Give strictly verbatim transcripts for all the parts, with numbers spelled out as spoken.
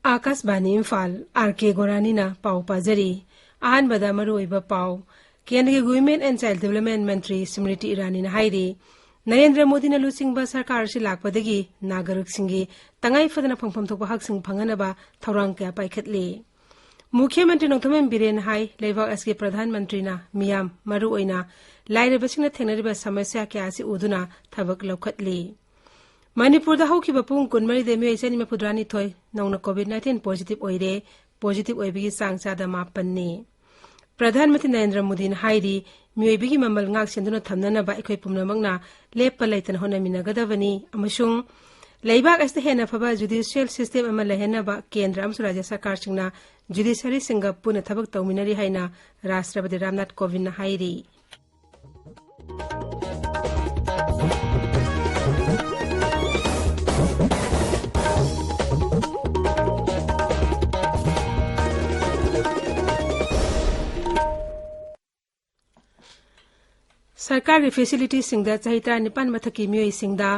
ꯑꯥꯀꯥꯁꯕꯥꯅꯤ Imphal, R ꯀꯦ ꯒꯣꯔꯥꯅꯤꯅ ꯄꯥꯎ ꯄꯥꯖꯔꯤ꯫ ꯑꯍꯥꯟꯕꯗ ꯃꯔꯨꯑꯣꯏꯕ ꯄꯥꯎ꯫ ꯀꯦꯟꯗ꯭ꯔꯒꯤ Women and Child Development ꯃꯟꯇ꯭ꯔꯤ ꯁ꯭ꯃ꯭ꯔꯤꯇꯤ ꯏꯔꯥꯅꯤꯅ ꯍꯥꯏꯔꯤ, ꯅꯔꯦꯟꯗ꯭ꯔ ꯃꯣꯗꯤꯅ ꯂꯨꯆꯤꯡꯕ ꯁꯔꯀꯥꯔ ꯑꯁꯤ ꯂꯥꯛꯄꯗꯒꯤ ꯅꯥꯒꯔꯤꯛꯁꯤꯡꯒꯤ ꯇꯉꯥꯏ ꯐꯗꯅ ꯐꯪꯐꯝ ꯊꯣꯛꯄ ꯍꯛꯁꯤꯡ ꯐꯪꯍꯟꯅꯕ ꯊꯧꯔꯥꯡ ꯀꯌꯥ ꯄꯥꯏꯈꯠꯂꯤ꯫ ꯃꯨꯈ꯭ꯌ ꯃꯟꯇ꯭ꯔꯤ ꯅꯣꯡꯊꯣꯝꯕꯝ ꯕꯤꯔꯦꯟ ꯍꯥꯏ, ꯂꯩꯕꯥꯛ ꯑꯁꯤꯒꯤ ꯄ꯭ꯔꯙꯥꯟ ꯃꯟꯇ꯭ꯔꯤꯅ ꯃꯤꯌꯥꯝ, ꯃꯔꯨꯑꯣꯏꯅ ꯂꯥꯏꯔꯕꯁꯤꯡꯅ ꯊꯦꯡꯅꯔꯤꯕ ꯁꯃꯁ꯭ꯌꯥ ꯀꯌꯥ ꯑꯁꯤ ꯎꯗꯨꯅ ꯊꯕꯛ ꯂꯧꯈꯠꯂꯤ꯫ ꯃꯅꯤꯄꯨꯔꯗ ꯍꯧꯈꯤꯕ ꯄꯨꯡ ꯀꯨꯟꯃꯔꯤꯗ ꯃꯤꯑꯣꯏ ꯆꯅꯤ ꯃꯔꯤꯐꯨꯇꯔꯥꯅꯤꯊꯣꯏ ꯅꯧꯅ COVID nineteen positive ꯑꯣꯏꯔꯦ꯫ Positive ꯑꯣꯏꯕꯒꯤ ꯆꯥꯡ ꯆꯥꯗ ꯃꯥꯄꯟꯅꯤ꯫ ꯄ꯭ꯔꯙꯥꯟ ꯃꯟꯇ꯭ꯔꯤ ꯅꯔꯦꯟꯗ꯭ꯔ ꯃꯣꯗꯤꯅ ꯍꯥꯏꯔꯤ, ꯃꯤꯑꯣꯏꯕꯒꯤ ꯃꯃꯜ ꯉꯥꯛ ꯁꯦꯟꯗꯨꯅ ꯊꯝꯅꯅꯕ ꯑꯩꯈꯣꯏ ꯄꯨꯝꯅꯃꯛꯅ ꯂꯦꯞꯄ ꯂꯩꯇꯅ ꯍꯣꯠꯅꯃꯤꯟꯅꯒꯗꯕꯅꯤ ꯑꯃꯁꯨꯡ ꯂꯩꯕꯥꯛ ꯑꯁꯤꯗ ꯍꯦꯟꯅ ꯐꯕ judicial system ꯑꯃ ꯂꯩꯍꯟꯅꯕ ꯀꯦꯟꯗ꯭ꯔ ꯑꯃꯁꯨꯡ ꯔꯥꯖ꯭ꯌ ꯁꯔꯀꯥꯔꯁꯤꯡꯅ judiciaryꯁꯤꯡꯒ ꯄꯨꯟꯅ ꯊꯕꯛ ꯇꯧꯃꯤꯟꯅꯔꯤ ꯍꯥꯏꯅ ꯔꯥꯁꯇ꯭ꯔꯄꯇꯤ ꯔꯥꯝꯅꯥꯊ ꯀꯣꯕꯤꯟꯗꯅ ꯍꯥꯏꯔꯤ꯫ ꯁꯔꯀꯥꯔꯒꯤ facilityꯁꯤꯡꯗ ꯆꯍꯤ ꯇꯔꯥꯅꯤꯄꯥꯟ ꯃꯊꯛꯀꯤ ꯃꯤꯑꯣꯏꯁꯤꯡꯗ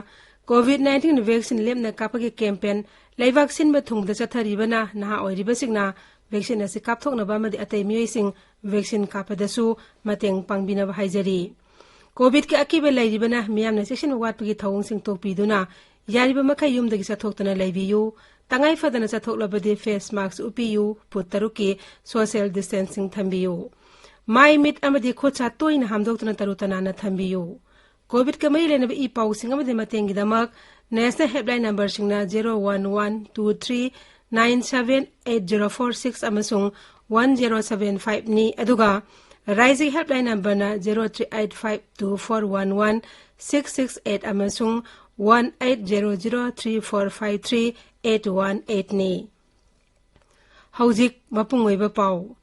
COVID nineteen vaccine ꯂꯦꯞꯅ ꯀꯥꯞꯄꯒꯤ campaign ꯂꯩꯕꯥꯛ ꯁꯤꯟꯕ ꯊꯨꯡꯕꯗ ꯆꯠꯊꯔꯤꯕꯅ ꯅꯍꯥ ꯑꯣꯏꯔꯤꯕꯁꯤꯡꯅ vaccine ꯑꯁꯤ ꯀꯥꯞꯊꯣꯛꯅꯕ ꯑꯃꯗꯤ ꯑꯇꯩ ꯃꯤꯑꯣꯏꯁꯤꯡ vaccine ꯀꯥꯞꯄꯗꯁꯨ ꯃꯇꯦꯡ ꯄꯥꯡꯕꯤꯅꯕ ꯍꯥꯏꯖꯔꯤ꯫ COVIDꯀꯤ ꯑꯀꯤꯕ ꯂꯩꯔꯤꯕꯅ ꯃꯤꯌꯥꯝꯅ ꯆꯦꯛꯁꯤꯟꯕ ꯋꯥꯠꯄꯒꯤ ꯊꯧꯑꯣꯡꯁꯤꯡ ꯇꯣꯛꯄꯤꯗꯨꯅ ꯌꯥꯔꯤꯕ ꯃꯈꯩ ꯌꯨꯝꯗꯒꯤ ꯆꯠꯊꯣꯛꯇꯅ ꯂꯩꯕꯤꯌꯨ꯫ ꯇꯉꯥꯏ ꯐꯗꯅ ꯆꯠꯊꯣꯛꯂꯕꯗꯤ face mask ꯎꯞꯄꯤꯌꯨ, ꯐꯨꯠ ꯇꯔꯨꯛꯀꯤ social distancing ꯊꯝꯕꯤꯌꯨ꯫ ꯃꯥꯏ, ꯃꯤꯠ ꯑꯃꯗꯤ ꯈꯨꯠ ꯁꯥ ꯇꯣꯏꯅ ꯍꯥꯝꯗꯣꯛꯇꯨꯅ ꯇꯔꯨ ꯇꯅꯥꯟꯅ ꯊꯝꯕꯤꯌꯨ꯫ COVIDꯀ ꯃꯔꯤ ꯂꯩꯅꯕ ꯏ ꯄꯥꯎꯁꯤꯡ ꯑꯃꯗꯤ ꯃꯇꯦꯡꯒꯤꯗꯃꯛ national helpline numberꯁꯤꯡꯅ zero one one two three nine seven eight zero four six ꯑꯃꯁꯨꯡ one zero seven fiveꯅꯤ, ꯑꯗꯨꯒ ꯔꯥꯏꯖ꯭ꯌꯒꯤ helpline numberꯅ zero three eight five two four one one six six eight ꯑꯃꯁꯨꯡ one eight zero zero three four five three eight one eightꯅꯤ꯫ ꯍꯧꯖꯤꯛ ꯃꯄꯨꯡ ꯑꯣꯏꯕ ꯄꯥꯎ꯫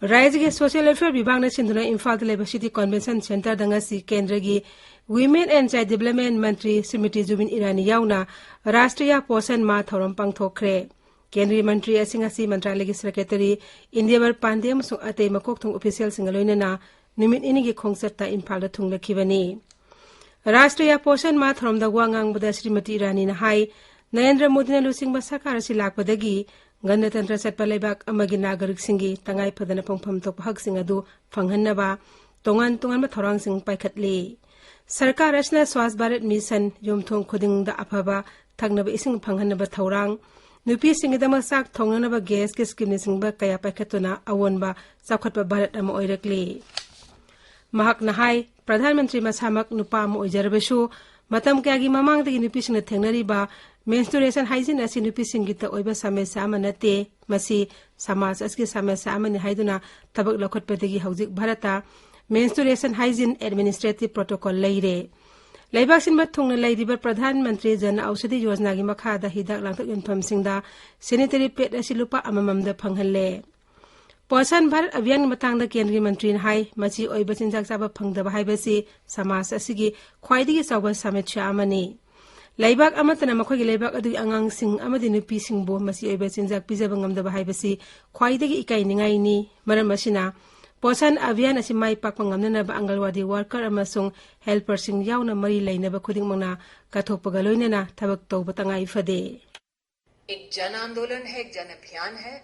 ꯔꯥꯏꯖ꯭ꯌꯒꯤ Social Welfare ꯕꯤꯚꯥꯒꯅ ꯁꯤꯟꯗꯨꯅ ꯏꯝꯐꯥꯜꯗ ꯂꯩꯕ City Convention Centreꯗ ꯉꯁꯤ ꯀꯦꯟꯗ꯭ꯔꯒꯤ Women and Child Development ꯃꯟꯇ꯭ꯔꯤ ꯁ꯭ꯔꯤꯃꯇꯤ ꯖꯨꯕꯤꯟ ꯏꯔꯥꯅꯤ ꯌꯥꯎꯅ ꯔꯥꯁꯇ꯭ꯔꯤꯌꯥ ꯄꯣꯁꯟ ꯃꯥꯍ ꯊꯧꯔꯝ ꯄꯥꯡꯊꯣꯛꯈ꯭ꯔꯦ꯫ ꯀꯦꯟꯗ꯭ꯔꯒꯤ ꯃꯟꯇ꯭ꯔꯤ ꯑꯁꯤ ꯉꯁꯤ ꯃꯟꯇ꯭ꯔꯥꯂꯌꯒꯤ Secretary ꯏꯟꯗ꯭ꯌꯥꯕꯔ ꯄꯥꯟꯗꯦ ꯑꯃꯁꯨꯡ ꯑꯇꯩ ꯃꯀꯣꯛ ꯊꯣꯡꯕ officialꯁꯤꯡꯒ ꯂꯣꯏꯅꯅ ꯅꯨꯃꯤꯠ ꯅꯤꯅꯤꯒꯤ ꯈꯣꯡꯆꯠꯇ ꯏꯝꯐꯥꯜꯗ ꯊꯨꯡꯂꯈꯤꯕꯅꯤ꯫ ꯔꯥꯁꯇ꯭ꯔꯤꯌꯥ ꯄꯣꯁꯟ ꯃꯥꯍ ꯊꯧꯔꯝꯗ ꯋꯥ ꯉꯥꯡꯕꯗ ꯁ꯭ꯔꯤꯃꯇꯤ ꯏꯔꯥꯅꯤꯅ ꯍꯥꯏ, ꯅꯔꯦꯟꯗ꯭ꯔ ꯃꯣꯗꯤꯅ ꯂꯨꯆꯤꯡꯕ ꯁꯔꯀꯥꯔ ꯑꯁꯤ ꯂꯥꯛꯄꯗꯒꯤ ꯒꯅꯇꯟꯇ꯭ꯔ ꯆꯠꯄ ꯂꯩꯕꯥꯛ ꯑꯃꯒꯤ ꯅꯥꯒꯔꯤꯛꯁꯤꯡꯒꯤ ꯇꯉꯥꯏ ꯐꯗꯅ ꯐꯪꯐꯝ ꯊꯣꯛꯄ ꯍꯛꯁꯤꯡ ꯑꯗꯨ ꯐꯪꯍꯟꯅꯕ ꯇꯣꯉꯥꯟ ꯇꯣꯉꯥꯟꯕ ꯊꯧꯔꯥꯡꯁꯤꯡ ꯄꯥꯏꯈꯠꯂꯤ꯫ ꯁꯔꯀꯥꯔ ꯑꯁꯤꯅ ꯁ꯭ꯋꯥꯁ ꯚꯥꯔꯠ ꯃꯤꯁꯟ, ꯌꯨꯝꯊꯣꯡ ꯈꯨꯗꯤꯡꯗ ꯑꯐꯕ ꯊꯛꯅꯕ ꯏꯁꯤꯡ ꯐꯪꯍꯟꯅꯕ ꯊꯧꯔꯥꯡ, ꯅꯨꯄꯤꯁꯤꯡꯒꯤꯗꯃꯛ ꯆꯥꯛ ꯊꯣꯡꯅꯅꯕ ꯒ꯭ꯌꯥꯁꯀꯤ ꯁ꯭ꯀꯤꯝꯅꯆꯤꯡꯕ ꯀꯌꯥ ꯄꯥꯏꯈꯠꯇꯨꯅ ꯑꯑꯣꯟꯕ ꯆꯥꯎꯈꯠꯄ ꯚꯥꯔꯠ ꯑꯃ ꯑꯣꯏꯔꯛꯂꯤ꯫ ꯃꯍꯥꯛꯅ ꯍꯥꯏ, ꯄ꯭ꯔꯙꯥꯟ ꯃꯟꯇ꯭ꯔꯤ ꯃꯁꯥꯃꯛ ꯅꯨꯄꯥ ꯑꯃ ꯑꯣꯏꯖꯔꯕꯁꯨ, ꯃꯇꯝ ꯀꯌꯥꯒꯤ ꯃꯃꯥꯡꯗꯒꯤ ꯅꯨꯄꯤꯁꯤꯡꯅ ꯊꯦꯡꯅꯔꯤꯕ menstruation hygiene ꯑꯁꯤ ꯅꯨꯄꯤꯁꯤꯡꯒꯤꯇ ꯑꯣꯏꯕ ꯁꯃꯁ꯭ꯌꯥ ꯑꯃ ꯅꯠꯇꯦ꯫ ꯃꯁꯤ ꯁꯃꯥꯖ ꯑꯁꯤꯒꯤ ꯁꯃꯁ꯭ꯌꯥ ꯑꯃꯅꯤ ꯍꯥꯏꯗꯨꯅ ꯊꯕꯛ ꯂꯧꯈꯠꯄꯗꯒꯤ ꯍꯧꯖꯤꯛ ꯚꯥꯔꯠꯇ menstruation hygiene administrative protocol ꯂꯩꯔꯦ꯫ ꯂꯩꯕꯥꯛ ꯁꯤꯟꯕ ꯊꯨꯡꯅ ꯂꯩꯔꯤꯕ ꯄ꯭ꯔꯙꯥꯟ ꯃꯟꯇ꯭ꯔꯤ ꯖꯟ ꯑꯧꯁꯥꯙꯤ ꯌꯣꯖꯅꯥꯒꯤ ꯃꯈꯥꯗ ꯍꯤꯗꯥꯛ ꯂꯥꯡꯊꯛ ꯌꯣꯟꯐꯝꯁꯤꯡꯗ sanitary pad ꯑꯁꯤ ꯂꯨꯄꯥ ꯑꯃꯃꯝꯗ ꯐꯪꯍꯜꯂꯦ꯫ ꯄꯣꯁꯟ ꯚꯥꯔꯠ ꯑꯚꯤꯌꯥꯟꯒꯤ ꯃꯇꯥꯡꯗ ꯀꯦꯟꯗ꯭ꯔꯒꯤ ꯃꯟꯇ꯭ꯔꯤꯅ ꯍꯥꯏ, ꯃꯆꯤ ꯑꯣꯏꯕ ꯆꯤꯟꯖꯥꯛ ꯆꯥꯕ ꯐꯪꯗꯕ ꯍꯥꯏꯕꯁꯤ ꯁꯃꯥꯖ ꯑꯁꯤꯒꯤ ꯈ꯭ꯋꯥꯏꯗꯒꯤ ꯆꯥꯎꯕ ꯁꯃꯁ꯭ꯌꯥ ꯑꯃꯅꯤ꯫ ꯂꯩꯕꯥꯛ ꯑꯃꯠꯇꯅ ꯃꯈꯣꯏꯒꯤ ꯂꯩꯕꯥꯛ ꯑꯗꯨꯒꯤ ꯑꯉꯥꯡꯁꯤꯡ ꯑꯃꯗꯤ ꯅꯨꯄꯤꯁꯤꯡꯕꯨ ꯃꯆꯤ ꯑꯣꯏꯕ ꯆꯤꯟꯖꯥꯛ ꯄꯤꯖꯕ ꯉꯝꯗꯕ ꯍꯥꯏꯕꯁꯤ ꯈ꯭ꯋꯥꯏꯗꯒꯤ ꯏꯀꯥꯏꯅꯤꯡꯉꯥꯏꯅꯤ꯫ ꯃꯔꯝ ꯑꯁꯤꯅ ꯄꯣꯁꯟ ꯑꯚꯤꯌꯥꯟ ꯑꯁꯤ ꯃꯥꯏ ꯄꯥꯛꯄ ꯉꯝꯅꯅꯕ ꯑꯪꯒꯜꯋꯥꯗꯤ ꯋꯥꯔꯀꯔ ꯑꯃꯁꯨꯡ ꯍꯦꯜꯄꯔꯁꯤꯡ ꯌꯥꯎꯅ ꯃꯔꯤ ꯂꯩꯅꯕ ꯈꯨꯗꯤꯡꯃꯛꯅ ꯀꯠꯊꯣꯛꯄꯒ ꯂꯣꯏꯅꯅ ꯊꯕꯛ ꯇꯧꯕ ꯇꯉꯥꯏ ꯐꯗꯦ꯫ एक जन आंदोलन है, एक जन अभियान है।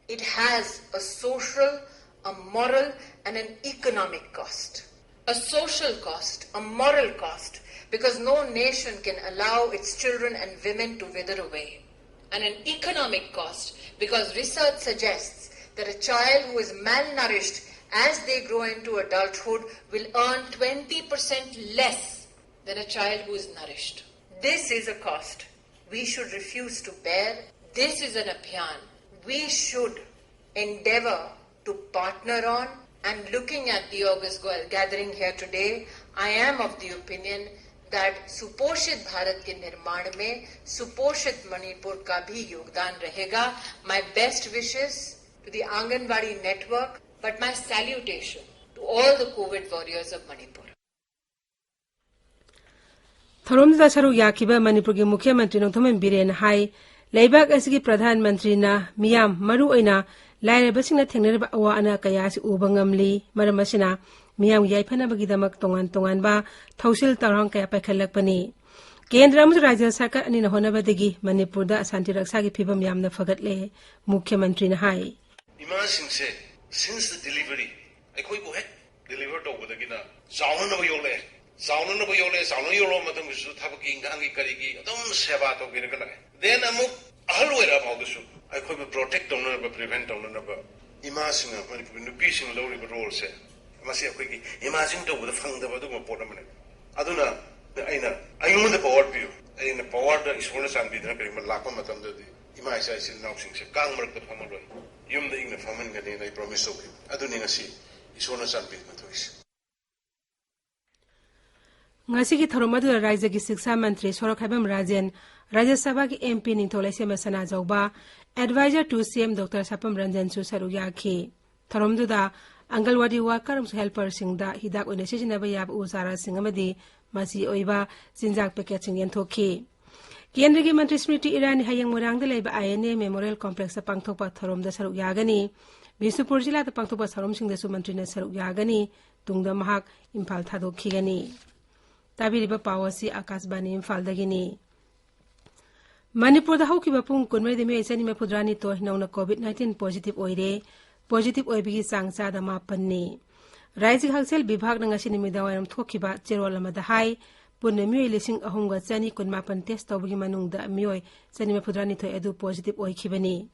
It has a social, a moral, and an economic cost. A social cost, a moral cost, because no nation can allow its children and women to wither away. And an economic cost, because research suggests that a child who is malnourished as they grow into adulthood will earn twenty percent less than a child who is nourished. This is a cost we should refuse to bear. This is an abhiyan we should endeavor to partner on. And looking at the August gathering here today, I am of the opinion that सुपोषित भारत के निर्माण में सुपोषित मणिपुर का भी योगदान रहेगा. My best wishes to the Anganwadi network, but my salutation to all the COVID warriors of Manipur. ꯊꯧꯔꯝꯗꯨꯗ ꯁꯔꯨꯛ ꯌꯥꯈꯤꯕ ꯃꯅꯤꯄꯨꯔꯒꯤ ꯃꯨꯈ꯭ꯌ ꯃꯟꯇ꯭ꯔꯤ ꯅꯣꯡꯊꯣꯝꯕꯝ ꯕꯤꯔꯦꯟꯅ ꯍꯥꯏ, ꯂꯩꯕꯥꯛ ꯑꯁꯤꯒꯤ ꯄ꯭ꯔꯙꯥꯟ ꯃꯟꯇ꯭ꯔꯤꯅ ꯃꯤꯌꯥꯝ, ꯃꯔꯨꯑꯣꯏꯅ ꯂꯥꯏꯔꯕꯁꯤꯡꯅ ꯊꯦꯡꯅꯔꯤꯕ ꯑꯋꯥ ꯑꯅꯥ ꯀꯌꯥ ꯑꯁꯤ ꯎꯕ ꯉꯝꯂꯤ꯫ ꯃꯔꯝ ꯑꯁꯤꯅ ꯃꯤꯌꯥꯝꯒꯤ ꯌꯥꯏꯐꯅꯕꯒꯤꯗꯃꯛ ꯇꯣꯉꯥꯟ ꯇꯣꯉꯥꯟꯕ ꯊꯧꯁꯤꯜ ꯊꯧꯔꯥꯡ ꯀꯌꯥ ꯄꯥꯏꯈꯠꯂꯛꯄꯅꯤ꯫ ꯀꯦꯟꯗ꯭ꯔ ꯑꯃꯁꯨꯡ ꯔꯥꯖ꯭ꯌ ꯁꯔꯀꯥꯔ ꯑꯅꯤꯅ ꯍꯣꯠꯅꯕꯗꯒꯤ ꯃꯅꯤꯄꯨꯔꯗ ꯁꯥꯟꯇꯤ ꯔꯛꯁꯥꯒꯤ ꯐꯤꯕꯝ ꯌꯥꯝꯅ ꯐꯒꯠꯂꯦ, ꯃꯨꯈ꯭ꯌ ꯃꯟꯇ꯭ꯔꯤꯅ ꯍꯥꯏ꯫ ꯏꯃꯥꯁꯤꯡꯁꯦ since the delivery, ꯑꯩꯈꯣꯏꯕꯨ ꯍꯦꯛ deliver ꯇꯧꯕꯗꯒꯤꯅ ꯆꯥꯎꯅꯅꯕ ꯌꯣꯛꯂꯛꯑꯦ꯫ ꯆꯥꯎꯅꯅꯕ ꯌꯣꯛꯂꯛꯑꯦ, ꯆꯥꯎꯅ ꯌꯣꯛꯂꯛꯑꯕ ꯃꯇꯨꯡꯗꯁꯨ ꯊꯕꯛꯀꯤ ꯏꯪꯈꯥꯡꯒꯤ ꯀꯔꯤꯒꯤ ꯑꯗꯨꯝ ꯁꯦꯕꯥ ꯇꯧꯕꯤꯔꯒ ꯂꯥꯛꯑꯦ꯫ Then ꯑꯃꯨꯛ ꯑꯍꯜ ꯑꯣꯏꯔꯛꯑ ꯐꯥꯎꯗꯁꯨ ꯑꯩꯈꯣꯏꯕꯨ protect ꯇꯧꯅꯅꯕ, prevent ꯇꯧꯅꯅꯕ ꯏꯃꯥꯁꯤꯡꯅ, ꯃꯅꯤꯄꯨꯔꯒꯤ ꯅꯨꯄꯤꯁꯤꯡꯅ ꯂꯧꯔꯤꯕ role ꯁꯦ, ꯃꯁꯤ ꯑꯩꯈꯣꯏꯒꯤ imagine ꯇꯧꯕꯗ ꯐꯪꯗꯕ ꯑꯗꯨꯒꯨꯝꯕ ꯄꯣꯠ ꯑꯃꯅꯤ꯫ ꯑꯗꯨꯅ ꯑꯩꯅ, "ꯑꯩꯉꯣꯟꯗ power ꯄꯤꯌꯨ, ꯑꯩꯅ power ꯗ ꯏꯁꯣꯔꯅ ꯆꯥꯟꯕꯤꯗꯨꯅ ꯀꯔꯤꯒꯨꯝꯕ ꯂꯥꯛꯄ ꯃꯇꯝꯗꯗꯤ ꯏꯃꯥ ꯏꯆꯥ ꯏꯆꯤꯜ ꯏꯅꯥꯎꯁꯤꯡꯁꯦ ꯀꯥꯡ ꯃꯔꯛꯇ ꯐꯝꯍꯜꯂꯣꯏ, ꯌꯨꯝꯗ ꯏꯪꯅ ꯐꯝꯍꯟꯒꯅꯤꯅ" ꯑꯩ promise ꯇꯧꯈꯤꯕ ꯑꯗꯨꯅꯤ ꯉꯁꯤ ꯏꯁꯣꯔꯅ ꯆꯥꯟꯕꯤꯗꯨꯅ ꯊꯣꯛꯏꯁꯦ꯫ ꯉꯁꯤꯒꯤ ꯊꯧꯔꯝ ꯑꯗꯨꯗ ꯔꯥꯖ꯭ꯌꯒꯤ ꯁꯤꯛꯁꯥ ꯃꯟꯇ꯭ꯔꯤ ꯁꯣꯔꯣꯛꯈꯥꯏꯕꯝ ꯔꯥꯖꯦꯟ, ꯔꯥꯖ꯭ꯌ ꯁꯚꯥꯒꯤ MP ꯅꯤꯡꯊꯧ ꯂꯩꯁꯦꯝꯕ ꯁꯅꯥꯖꯧꯕ, advisor to CM Doctor ꯁꯥꯄꯝ ꯔꯟꯖꯟꯁꯨ ꯁꯔꯨꯛ ꯌꯥꯈꯤ꯫ ꯊꯧꯔꯝꯗꯨꯗ ꯑꯪꯒꯜꯋꯥꯗꯤ worker ꯑꯃꯁꯨꯡ helper ꯁꯤꯡꯗ ꯍꯤꯗꯥꯛ ꯑꯣꯏꯅ ꯁꯤꯖꯤꯟꯅꯕ ꯌꯥꯕ ꯎ ꯆꯥꯔꯥꯁꯤꯡ ꯑꯃꯗꯤ ꯃꯆꯤ ꯑꯣꯏꯕ ꯆꯤꯟꯖꯥꯛ packet ꯁꯤꯡ ꯌꯦꯟꯊꯣꯛꯈꯤ꯫ ꯀꯦꯟꯗ꯭ꯔꯒꯤ ꯃꯟꯇ꯭ꯔꯤ ꯁ꯭ꯃ꯭ꯔꯤꯇꯤ ꯏꯔꯥꯅꯤ ꯍꯌꯦꯡ ꯃꯣꯏꯔꯥꯡꯗ ꯂꯩꯕ INA Memorial Complex ꯇ ꯄꯥꯡꯊꯣꯛꯄ ꯊꯧꯔꯝꯗ ꯁꯔꯨꯛ ꯌꯥꯒꯅꯤ꯫ ꯕꯤꯁꯅꯨꯄꯨꯔ ꯖꯤꯂꯥꯗ ꯄꯥꯡꯊꯣꯛꯄ ꯊꯧꯔꯝꯁꯤꯡꯗꯁꯨ ꯃꯟꯇ꯭ꯔꯤꯅ ꯁꯔꯨꯛ ꯌꯥꯒꯅꯤ꯫ ꯇꯨꯡꯗ ꯃꯍꯥꯛ ꯏꯝꯐꯥꯜ ꯊꯥꯗꯣꯛꯈꯤꯒꯅꯤ꯫ ꯇꯥꯕꯤꯔꯤꯕ ꯄꯥꯎ ꯑꯁꯤ ꯑꯥꯀꯥꯁꯕꯥꯅꯤ ꯏꯝꯐꯥꯜꯗꯒꯤꯅꯤ꯫ ꯃꯅꯤꯄꯨꯔꯗ ꯍꯧꯈꯤꯕ ꯄꯨꯡ ꯀꯨꯟꯃꯔꯤꯗ ꯃꯤꯑꯣꯏ ꯆꯅꯤ ꯃꯔꯤꯐꯨꯇꯔꯥ ꯅꯤꯊꯣꯏ ꯅꯧꯅ COVID nineteen positive ꯑꯣꯏꯔꯦ꯫ Positive ꯑꯣꯏꯕꯒꯤ ꯆꯥꯡ ꯆꯥꯗ ꯃꯥꯄꯟꯅꯤ꯫ ꯔꯥꯖ꯭ꯌꯒꯤ ꯍꯛꯁꯦꯜ ꯕꯤꯚꯥꯒꯅ ꯉꯁꯤ ꯅꯨꯃꯤꯗꯥꯡꯋꯥꯏꯔꯝ ꯊꯣꯛꯈꯤꯕ ꯆꯦꯔꯣꯜ ꯑꯃꯗ ꯍꯥꯏ, ꯄꯨꯟꯅ ꯃꯤꯑꯣꯏ ꯂꯤꯁꯤꯡ ꯑꯍꯨꯝꯒ ꯆꯅꯤ ꯀꯨꯟꯃꯥꯄꯟ test ꯇꯧꯕꯒꯤ ꯃꯅꯨꯡꯗ ꯃꯤꯑꯣꯏ ꯆꯅꯤ ꯃꯔꯤꯐꯨꯇꯔꯥ ꯅꯤꯊꯣꯏ ꯑꯗꯨ positive ꯑꯣꯏꯈꯤꯕꯅꯤ꯫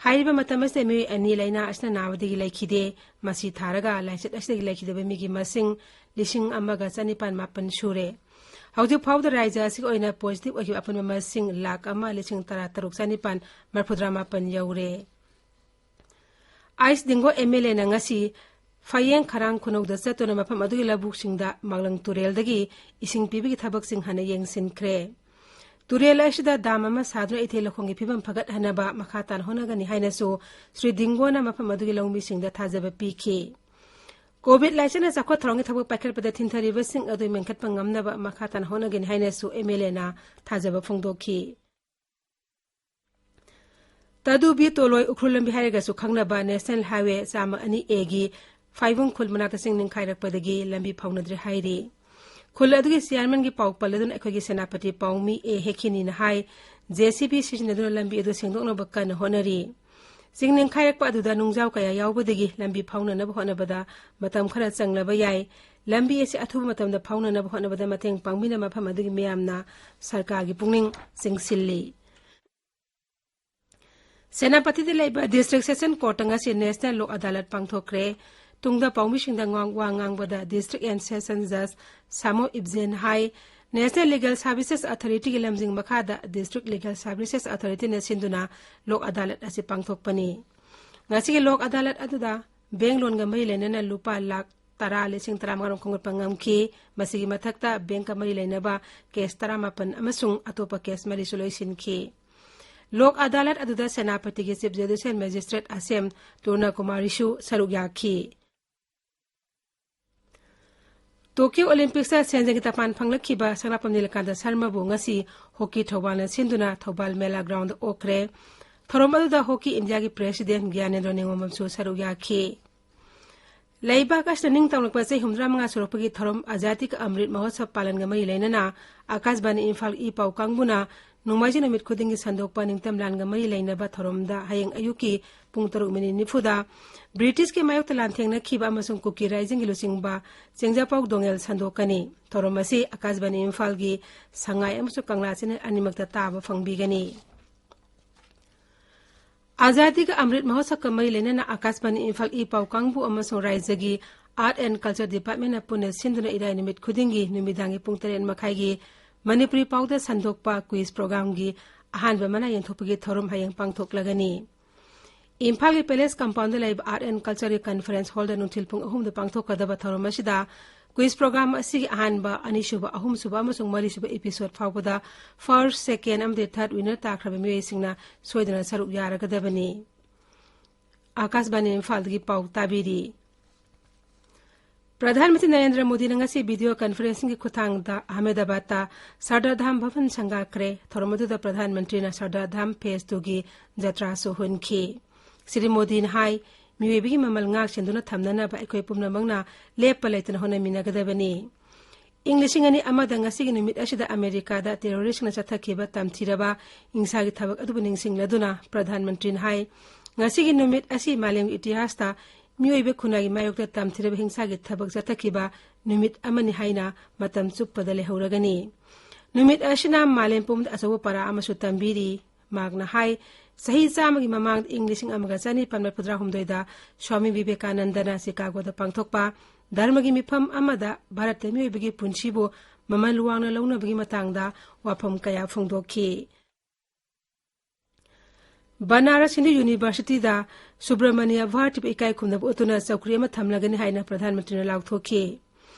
ꯍꯥꯏꯔꯤꯕ ꯃꯇꯝ ꯑꯁꯤꯗ ꯃꯤꯑꯣꯏ ꯑꯅꯤ ꯂꯥꯏꯅꯥ ꯑꯁꯤꯅ ꯅꯥꯕꯗꯒꯤ ꯂꯩꯈꯤꯗꯦ꯫ ꯃꯁꯤ ꯊꯥꯔꯒ ꯂꯥꯏꯆꯠ ꯑꯁꯤꯗꯒꯤ ꯂꯩꯈꯤꯗꯕ ꯃꯤꯒꯤ ꯃꯁꯤꯡ ꯂꯤꯁꯤꯡ ꯑꯃꯒ ꯆꯅꯤꯄꯥꯟ ꯃꯥꯄꯟ ꯁꯨꯔꯦ꯫ ꯍꯧꯖꯤꯛ ꯐꯥꯎꯕꯗ ꯔꯥꯖ꯭ꯌ ꯑꯁꯤꯒꯤ ꯑꯣꯏꯅ positive ꯑꯣꯏꯈꯤꯕ ꯑꯄꯨꯟꯕ ꯃꯁꯤꯡ ꯂꯥꯈ ꯑꯃ ꯂꯤꯁꯤꯡ ꯇꯔꯥ ꯇꯔꯨꯛ ꯆꯅꯤꯄꯥꯟ ꯃꯔꯤꯐꯨꯇꯔꯥ ꯃꯥꯄꯟ ꯌꯧꯔꯦ꯫ ꯑꯥꯏꯁ ꯗꯤꯡꯒꯣ MLAꯅ ꯉꯁꯤ ꯐꯌꯦꯡ ꯈꯔꯥꯡ ꯈꯨꯅꯧꯗ ꯆꯠꯇꯨꯅ ꯃꯐꯝ ꯑꯗꯨꯒꯤ ꯂꯧꯕꯨꯛꯁꯤꯡꯗ ꯃꯥꯛꯂꯪ ꯇꯨꯔꯦꯜꯗꯒꯤ ꯏꯁꯤꯡ ꯄꯤꯕꯒꯤ ꯊꯕꯛꯁꯤꯡ ꯍꯥꯟꯅ ꯌꯦꯡꯁꯤꯟꯈ꯭ꯔꯦ꯫ ꯇꯨꯔꯦꯜ ꯑꯁꯤꯗ dam ꯑꯃ ꯁꯥꯗꯨꯅ ꯏꯊꯩ ꯂꯧꯈꯣꯡꯒꯤ ꯐꯤꯕꯝ ꯐꯒꯠꯍꯟꯅꯕ ꯃꯈꯥ ꯇꯥꯅ ꯍꯣꯠꯅꯒꯅꯤ ꯍꯥꯏꯅꯁꯨ ꯁ꯭ꯔꯤ ꯗꯤꯡꯒꯣꯅ ꯃꯐꯝ ꯑꯗꯨꯒꯤ ꯂꯧꯃꯤꯁꯤꯡꯗ ꯊꯥꯖꯕ ꯄꯤꯈꯤ꯫ COVID ꯂꯥꯏꯆꯠꯅ ꯆꯥꯎꯈꯠ ꯊꯧꯔꯥꯡꯒꯤ ꯊꯕꯛ ꯄꯥꯏꯈꯠꯄꯗ ꯊꯤꯟꯊꯔꯤꯕꯁꯤꯡ ꯑꯗꯨ ꯃꯦꯟꯈꯠꯄ ꯉꯝꯅꯕ ꯃꯈꯥ ꯇꯥꯅ ꯍꯣꯠꯅꯒꯅꯤ ꯍꯥꯏꯅꯁꯨ MLAꯅ ꯊꯥꯖꯕ ꯐꯣꯡꯗꯣꯛꯈꯤ꯫ ꯇꯗꯨꯕꯤ ꯇꯣꯂꯣꯏ ꯎꯈ꯭ꯔꯨꯜ ꯂꯝꯕꯤ ꯍꯥꯏꯔꯒꯁꯨ ꯈꯪꯅꯕ National Highway ꯆꯥꯝꯃ ꯑꯅꯤ Aꯒꯤ ꯐꯥꯏꯕꯨꯡ ꯈꯨꯜ ꯃꯅꯥꯛꯇ ꯆꯤꯡ ꯅꯤꯡꯈꯥꯏꯔꯛꯄꯗꯒꯤ ꯂꯝꯕꯤ ꯐꯥꯎꯅꯗ꯭ꯔꯦ ꯍꯥꯏꯔꯤ꯫ ꯈꯨꯜ ꯑꯗꯨꯒꯤ ꯆꯤꯌꯥꯔꯃꯦꯟꯒꯤ ꯄꯥꯎ ꯄꯜꯂꯗꯨꯅ ꯑꯩꯈꯣꯏꯒꯤ ꯁꯦꯅꯥꯄꯇꯤ ꯄꯥꯎꯃꯤ ꯑꯦ ꯍꯦꯈꯤꯅꯤꯅ ꯍꯥꯏ, ꯖꯦ ꯁꯤ ꯕꯤ ꯁꯤꯖꯤꯟꯅꯗꯨꯅ ꯂꯝꯕꯤ ꯑꯗꯨ ꯁꯦꯡꯗꯣꯛꯅꯕ ꯀꯟꯅ ꯍꯣꯠꯅꯔꯤ꯫ ꯆꯤꯡ ꯅꯤꯡꯈꯥꯏꯔꯛꯄ ꯑꯗꯨꯗ ꯅꯨꯡꯖꯥꯎ ꯀꯌꯥ ꯌꯥꯎꯕꯗꯒꯤ ꯂꯝꯕꯤ ꯐꯥꯎꯅꯅꯕ ꯍꯣꯠꯅꯕꯗ ꯃꯇꯝ ꯈꯔ ꯆꯪꯂꯕ ꯌꯥꯏ꯫ ꯂꯝꯕꯤ ꯑꯁꯤ ꯑꯊꯨꯕ ꯃꯇꯝꯗ ꯐꯥꯎꯅꯅꯕ ꯍꯣꯠꯅꯕꯗ ꯃꯇꯦꯡ ꯄꯥꯡꯕꯤꯅꯕ ꯃꯐꯝ ꯑꯗꯨꯒꯤ ꯃꯤꯌꯥꯝꯅ ꯁꯔꯀꯥꯔꯒꯤ ꯄꯨꯛꯅꯤꯡ ꯆꯤꯡꯁꯤꯜꯂꯤ꯫ ꯁꯦꯅꯥꯄꯇꯤꯗ ꯂꯩꯕ ꯗꯤꯁꯇ꯭ꯔꯤꯛ ꯁꯦꯁꯟ ꯀꯣꯔꯠꯇ ꯉꯁꯤ ꯅꯦꯁꯅꯦꯜ ꯂꯣꯛ ꯑꯗꯥꯂꯠ ꯄꯥꯡꯊꯣꯛꯈ꯭ꯔꯦ꯫ ꯇꯨꯡꯗ ꯄꯥꯎꯃꯤꯁꯤꯡꯗ ꯉꯥꯡ-, ꯋꯥ ꯉꯥꯡꯕꯗ ꯗꯤꯁꯇ꯭ꯔꯤꯛ ꯑꯦꯟ ꯁꯦꯁꯟ ꯖꯖ ꯁꯥꯃꯣ ꯏꯕꯖꯦꯟ ꯍꯥꯏ, ꯅꯦꯁꯅꯦꯜ ꯂꯤꯒꯦꯜ ꯁꯥꯔꯚꯤꯁꯦꯁ ꯑꯣꯊꯣꯔꯤꯇꯤꯒꯤ ꯂꯝꯖꯤꯡ ꯃꯈꯥꯗ ꯗꯤꯁꯇ꯭ꯔꯤꯛ ꯂꯤꯒꯦꯜ ꯁꯥꯔꯚꯤꯁꯦꯁ ꯑꯣꯊꯣꯔꯤꯇꯤꯅ ꯁꯤꯟꯗꯨꯅ ꯂꯣꯛ ꯑꯗꯥꯂꯠ ꯑꯁꯤ ꯄꯥꯡꯊꯣꯛꯄꯅꯤ꯫ ꯉꯁꯤꯒꯤ ꯂꯣꯛ ꯑꯗꯥꯂꯠ ꯑꯗꯨꯗ ꯕꯦꯡ ꯂꯣꯟꯒ ꯃꯔꯤ ꯂꯩꯅꯅ ꯂꯨꯄꯥ ꯂꯥꯈ ꯇꯔꯥ ꯂꯤꯁꯤꯡ ꯇꯔꯥꯃꯉꯥꯔꯣꯝ ꯈꯣꯝꯒꯠꯄ ꯉꯝꯈꯤ꯫ ꯃꯁꯤꯒꯤ ꯃꯊꯛꯇ ꯕꯦꯡꯀ ꯃꯔꯤ ꯂꯩꯅꯕ ꯀꯦꯁ ꯇꯔꯥꯃꯥꯄꯟ ꯑꯃꯁꯨꯡ ꯑꯇꯣꯞꯄ ꯀꯦꯁ ꯃꯔꯤꯁꯨ ꯂꯣꯏꯁꯤꯟꯈꯤ꯫ ꯂꯣꯛ ꯑꯗꯥꯂꯠ ꯑꯗꯨꯗ ꯁꯦꯅꯥꯄꯇꯤꯒꯤ ꯆꯤꯐ ꯖꯨꯗꯤꯁꯤꯌꯦꯜ ꯃꯦꯖꯤꯁꯇ꯭ꯔꯦꯠ ꯑꯁꯦꯝ ꯇꯨꯔꯅ ꯀꯨꯃꯥꯔꯤꯁꯨ ꯁꯔꯨꯛ ꯌꯥꯈꯤ꯫ ꯇꯣꯀꯤꯌꯣ ꯑꯣꯂꯤꯝꯄꯤꯛꯁꯇ ꯁꯦꯟꯖꯦꯡꯒꯤ ꯇꯄꯥꯟ ꯐꯪꯂꯛꯈꯤꯕ ꯁꯅꯥꯄꯝ ꯅꯤꯂꯀꯥꯟꯇ ꯁꯔꯃꯕꯨ ꯉꯁꯤ ꯍꯣꯀꯤ ꯊꯧꯕꯥꯜꯅ ꯁꯤꯟꯗꯨꯅ ꯊꯧꯕꯥꯜ ꯃꯦꯂꯥ ꯒ꯭ꯔꯥꯎꯟꯗ ꯑꯣꯛꯈ꯭ꯔꯦ꯫ ꯊꯧꯔꯝ ꯑꯗꯨꯗ ꯍꯣꯀꯤ ꯏꯟꯗꯤꯌꯥꯒꯤ ꯄ꯭ꯔꯦꯁꯤꯗꯦꯟꯠ ꯒ꯭ꯌꯥꯅꯦꯟꯗ꯭ꯔ ꯅꯤꯉꯣꯝꯕꯝꯁꯨ ꯁꯔꯨꯛ ꯌꯥꯈꯤ꯫ ꯂꯩꯕꯥꯛ ꯑꯁꯤꯅ ꯅꯤꯡꯇꯝꯂꯛꯄ ꯆꯍꯤ ꯍꯨꯝꯐꯨꯇꯔꯥꯃꯉꯥ ꯁꯨꯔꯛꯄꯒꯤ ꯊꯧꯔꯝ ꯑꯖꯥꯗꯤ ꯀ ꯑꯃ꯭ꯔꯤꯠ ꯃꯍꯣꯠꯁꯕ ꯄꯥꯂꯟꯒ ꯃꯔꯤ ꯂꯩꯅꯅ ꯑꯀꯥꯁꯕꯥꯅꯤ ꯏꯝꯐꯥꯜ ꯏ ꯄꯥꯎ ꯀꯥꯡꯕꯨꯅ ꯅꯣꯡꯃꯥꯏꯖꯤꯡ ꯅꯨꯃꯤꯠ ꯈꯨꯗꯤꯡꯒꯤ ꯁꯟꯗꯣꯛꯄ ꯅꯤꯡꯇꯝ ꯂꯥꯟꯒ ꯃꯔꯤ ꯂꯩꯅꯕ ꯊꯧꯔꯝꯗ ꯍꯌꯦꯡ ꯑꯌꯨꯛꯀꯤ ꯄꯨꯡ ꯇꯔꯨꯛ ꯃꯤꯅꯤꯠ ꯅꯤꯐꯨꯗ ꯕ꯭ꯔꯤꯇꯤꯁꯀꯤ ꯃꯥꯌꯣꯛꯇ ꯂꯥꯟꯊꯦꯡꯅꯈꯤꯕ ꯑꯃꯁꯨꯡ ꯀꯨꯀꯤ ꯔꯥꯏꯖꯤꯡꯒꯤ ꯂꯨꯆꯤꯡꯕ ꯆꯦꯡꯖꯥꯄꯥꯎ ꯗꯣꯉꯦꯜ ꯁꯟꯗꯣꯛꯀꯅꯤ꯫ ꯊꯧꯔꯝ ꯑꯁꯤ ꯑꯀꯥꯁꯕꯥꯅꯤ ꯏꯝꯐꯥꯜꯒꯤ ꯁꯉꯥꯏ ꯑꯃꯁꯨꯡ ꯀꯪꯂꯥ ꯆꯦꯅꯦꯜ ꯑꯅꯤꯃꯛꯇ ꯇꯥꯕ ꯐꯪꯕꯤꯒꯅꯤ꯫ ꯑꯖꯥꯗꯤ ꯀ ꯑꯃ꯭ꯔꯤꯠ ꯃꯍꯣꯠꯁꯕꯀ ꯃꯔꯤ ꯂꯩꯅꯅ ꯑꯀꯥꯁꯕꯥꯅꯤ ꯏꯝꯐꯥꯜ ꯏ ꯄꯥꯎ ꯀꯥꯡꯕꯨ ꯑꯃꯁꯨꯡ ꯔꯥꯏꯖ꯭ꯌꯒꯤ ꯑꯥꯔꯠ ꯑꯦꯟ ꯀꯜꯆꯔ ꯗꯤꯄꯥꯔꯠꯃꯦꯟꯅ ꯄꯨꯟꯅ ꯁꯤꯟꯗꯨꯅ ꯏꯔꯥꯏ ꯅꯨꯃꯤꯠ ꯈꯨꯗꯤꯡꯒꯤ ꯅꯨꯃꯤꯗꯥꯡꯒꯤ ꯄꯨꯡ ꯇꯔꯦꯠ ꯃꯈꯥꯏꯒꯤ ꯃꯅꯤꯄꯨꯔꯤ ꯄꯥꯎꯗ ꯁꯟꯗꯣꯛꯄ ꯀ꯭ꯋꯤꯖ ꯄ꯭ꯔꯣꯒ꯭ꯔꯥꯝꯒꯤ ꯑꯍꯥꯟꯕ ꯃꯅꯥ ꯌꯦꯟꯊꯣꯛꯄꯒꯤ ꯊꯧꯔꯝ ꯍꯌꯦꯡ ꯄꯥꯡꯊꯣꯛꯂꯒꯅꯤ꯫ ꯏꯝꯐꯥꯜꯒꯤ ꯄꯦꯂꯦꯁ ꯀꯝꯄꯥꯎꯟꯗ ꯂꯩꯕ ꯑꯥꯔꯠ ꯑꯦꯟ ꯀꯜꯆꯔꯒꯤ ꯀꯟꯐꯔꯦꯟꯁ ꯍꯣꯜꯗ ꯅꯨꯡꯊꯤꯜ ꯄꯨꯡ ꯑꯍꯨꯝꯗ ꯄꯥꯡꯊꯣꯛꯀꯗꯕ ꯊꯧꯔꯝ ꯑꯁꯤꯗ ꯀ꯭ꯋꯤꯖ ꯄ꯭ꯔꯣꯒ꯭ꯔꯥꯝ ꯑꯁꯤꯒꯤ ꯑꯍꯥꯟꯕ, ꯑꯅꯤꯁꯨꯕ, ꯑꯍꯨꯝꯁꯨꯕ ꯑꯃꯁꯨꯡ ꯃꯔꯤꯁꯨꯕ ꯏꯄꯤꯁꯣꯗ ꯐꯥꯎꯕꯗ ꯐꯥꯔꯁ, ꯁꯦꯀꯦꯟ ꯑꯃꯗꯤ ꯊꯥꯔꯗ ꯋꯤꯅꯔ ꯇꯥꯈ꯭ꯔꯕ ꯃꯤꯑꯣꯏꯁꯤꯡꯅ ꯁꯣꯏꯗꯅ ꯁꯔꯨꯛ ꯌꯥꯔꯒꯗꯕꯅꯤ꯫ ꯑꯀꯥꯁꯕꯥꯅꯤ ꯏꯝꯐꯥꯜꯗꯒꯤ ꯄꯥꯎ ꯇꯥꯕꯤꯔꯤ꯫ ꯄ꯭ꯔꯙꯥꯟ ꯃꯟꯇ꯭ꯔꯤ ꯅꯔꯦꯟꯗ꯭ꯔ ꯃꯣꯗꯤꯅ ꯉꯁꯤ ꯚꯤꯗꯤꯑꯣ ꯀꯟꯐꯔꯦꯟꯁꯤꯡꯒꯤ ꯈꯨꯠꯊꯥꯡꯗ ꯑꯍꯃꯦꯗꯥꯕꯥꯗꯇ ꯁꯔꯗꯥꯔ ꯙꯥꯝ ꯚꯕꯟ ꯁꯪꯒꯥꯈ꯭ꯔꯦ꯫ ꯊꯧꯔꯝ ꯑꯗꯨꯗ ꯄ꯭ꯔꯙꯥꯟ ꯃꯟꯇ꯭ꯔꯤꯅ ꯁꯔꯗꯥꯔ ꯙꯥꯝ ꯐꯦꯁ ꯇꯨꯒꯤ ꯖꯇ꯭ꯔꯥꯁꯨ ꯍꯨꯟꯈꯤ꯫ ꯁ꯭ꯔꯤ ꯃꯣꯗꯤꯅ ꯍꯥꯏ, ꯃꯤꯑꯣꯏꯕꯒꯤ ꯃꯃꯜ ꯉꯥꯛ ꯁꯦꯟꯗꯨꯅ ꯊꯝꯅꯅꯕ ꯑꯩꯈꯣꯏ ꯄꯨꯝꯅꯃꯛꯅ ꯂꯦꯞꯄ ꯂꯩꯇꯅ ꯍꯣꯠꯅꯃꯤꯟꯅꯒꯗꯕꯅꯤ꯫ ꯏꯪ ꯂꯤꯁꯤꯡ ꯑꯅꯤ ꯑꯃꯗ ꯉꯁꯤꯒꯤ ꯅꯨꯃꯤꯠ ꯑꯁꯤꯗ ꯑꯃꯦꯔꯤꯀꯥꯗ terroristꯁꯤꯡꯅ ꯆꯠꯊꯈꯤꯕ ꯇꯝꯊꯤꯔꯕ ꯍꯤꯡꯁꯥꯒꯤ ꯊꯕꯛ ꯑꯗꯨꯕꯨ ꯅꯤꯡꯁꯤꯡꯂꯗꯨꯅ ꯄ꯭ꯔꯙꯥꯟ ꯃꯟꯇ꯭ꯔꯤꯅ ꯍꯥꯏ, ꯉꯁꯤꯒꯤ ꯅꯨꯃꯤꯠ ꯑꯁꯤ ꯃꯥꯂꯦꯝꯒꯤ ꯏꯇꯤꯍꯥꯁꯇ ꯃꯤꯑꯣꯏꯕ ꯈꯨꯟꯅꯥꯏꯒꯤ ꯃꯥꯌꯣꯛꯇ ꯇꯝꯊꯤꯔꯕ ꯍꯤꯡꯁꯥꯒꯤ ꯊꯕꯛ ꯆꯠꯊꯈꯤꯕ ꯅꯨꯃꯤꯠ ꯑꯃꯅꯤ ꯍꯥꯏꯅ ꯃꯇꯝ ꯆꯨꯞꯄꯗ ꯂꯩꯍꯧꯔꯒꯅꯤ꯫ ꯅꯨꯃꯤꯠ ꯑꯁꯤꯅ ꯃꯥꯂꯦꯝ ꯄꯨꯝꯕꯗ ꯑꯆꯧꯕ ꯄꯔꯥ ꯑꯃꯁꯨ ꯇꯝꯕꯤꯔꯤ꯫ ꯃꯍꯥꯛꯅ ꯍꯥꯏ, ꯆꯍꯤ ꯆꯥꯝꯃꯒꯤ ꯃꯃꯥꯡꯗ ꯏꯪ ꯂꯤꯁꯤꯡ ꯑꯃꯒ ꯆꯅꯤꯄꯥꯟ ꯃꯔꯤꯐꯨꯇꯔꯥꯍꯨꯝꯗꯣꯏꯗ ꯁ꯭ꯋꯥꯃꯤ ꯕꯤꯕꯦꯀꯥꯅꯟꯗꯅ ꯆꯤꯀꯥꯒꯣꯗ ꯄꯥꯡꯊꯣꯛꯄ ꯙꯔꯃꯒꯤ ꯃꯤꯐꯝ ꯑꯃꯗ ꯚꯥꯔꯠꯇ ꯃꯤꯑꯣꯏꯕꯒꯤ ꯄꯨꯟꯁꯤꯕꯨ ꯃꯃꯜ ꯋꯥꯡꯅ ꯂꯧꯅꯕꯒꯤ ꯃꯇꯥꯡꯗ ꯋꯥꯐꯝ ꯀꯌꯥ ꯐꯣꯡꯗꯣꯛꯈꯤ꯫ ꯕꯅꯥꯔꯁ ꯍꯤꯟꯗꯨ ꯌꯨꯅꯤꯚꯔꯁꯤꯇꯤꯗ ꯁꯨꯕ꯭ꯔꯃꯅꯤꯌ ꯚꯥꯔꯇꯤꯕꯨ ꯏꯀꯥꯏ ꯈꯨꯝꯅꯕ ꯎꯠꯇꯨꯅ ꯆꯧꯀ꯭ꯔꯤ ꯑꯃ ꯊꯝꯂꯒꯅꯤ ꯍꯥꯏꯅ ꯄ꯭ꯔꯙꯥꯟ ꯃꯟꯇ꯭ꯔꯤꯅ ꯂꯥꯎꯊꯣꯛꯈꯤ꯫